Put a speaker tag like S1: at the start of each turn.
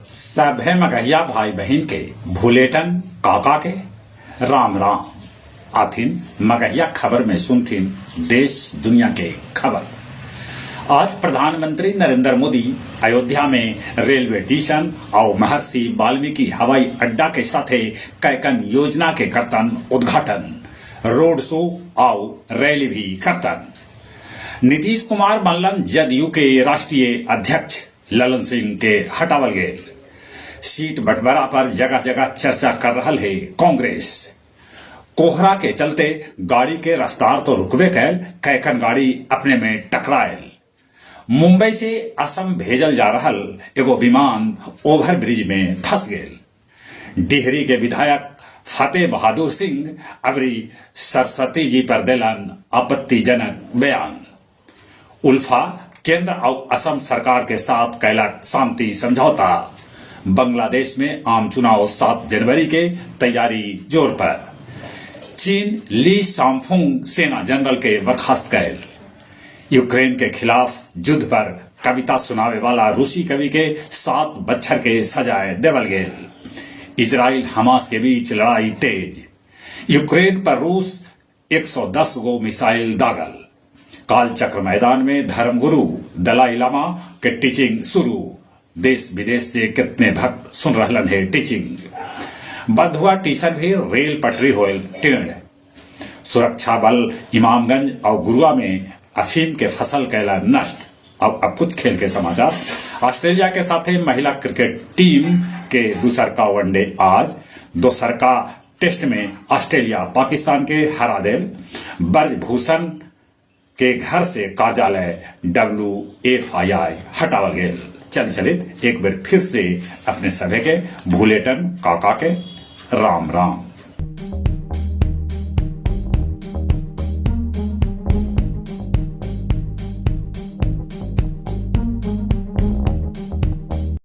S1: सभे मगहिया भाई बहिन के भुलेटन काका के राम राम। आथिन मगहिया खबर में सुनथिन देश दुनिया के खबर। आज प्रधानमंत्री नरेंद्र मोदी अयोध्या में रेलवे टीशन आउ महर्षि वाल्मीकि हवाई अड्डा के साथे कैकन योजना के करतन उद्घाटन, रोड शो आउ रैली भी करतन। नीतीश कुमार बनलन जदयू के राष्ट्रीय अध्यक्ष, ललन सिंह के हटावल गेल। सीट बंटवारा पर जगह-जगह चर्चा कर रहल हे कांग्रेस। कोहरा के चलते गाड़ी के रफ्तार तो रुकवे कैल, कैकन गाड़ी अपने में टकरायल। मुंबई से असम भेजल जा रहल एगो विमान ओवरब्रिज में फंस गेल। डिहरी के विधायक फतेह बहादुर सिंह अबरी सरस्वती जी पर देलन आपत्तिजनक बयान। उल्फा केंद्र आउ असम सरकार के साथ कैलक शांति समझौता। बांग्लादेश में आम चुनाव 7 जनवरी के तैयारी जोर पर। चीन ली शांगफुंग सेना जनरल के बर्खास्त कैल। यूक्रेन के खिलाफ युद्ध पर कविता सुनावे वाला रूसी कवि के 7 बच्छर के सजाय देवल गेल। इजराइल हमास के बीच लड़ाई तेज। यूक्रेन पर रूस 110 गो मिसाइल दागल। कालचक्र मैदान में धर्मगुरु दलाई लामा के टीचिंग शुरू। देश विदेश से कितने भक्त सुन रहलन हे टीचिंग। बंधुआ टीसन भी रेल पटरी होयल टेढ़। सुरक्षा बल इमामगंज और गुरुआ में अफीम के फसल कैला नष्ट। अब कुछ खेल के समाचार। ऑस्ट्रेलिया के साथे महिला क्रिकेट टीम के दूसर का वनडे आज। दोसर का टेस्ट में ऑस्ट्रेलिया पाकिस्तान के हरा देल। ब्रजभूषण के घर से कार्यालय डब्ल्यूएफआईआई हटावल गेल। चल चलित एक बेर फिर से अपने सभे के भूलेटन काका के राम राम।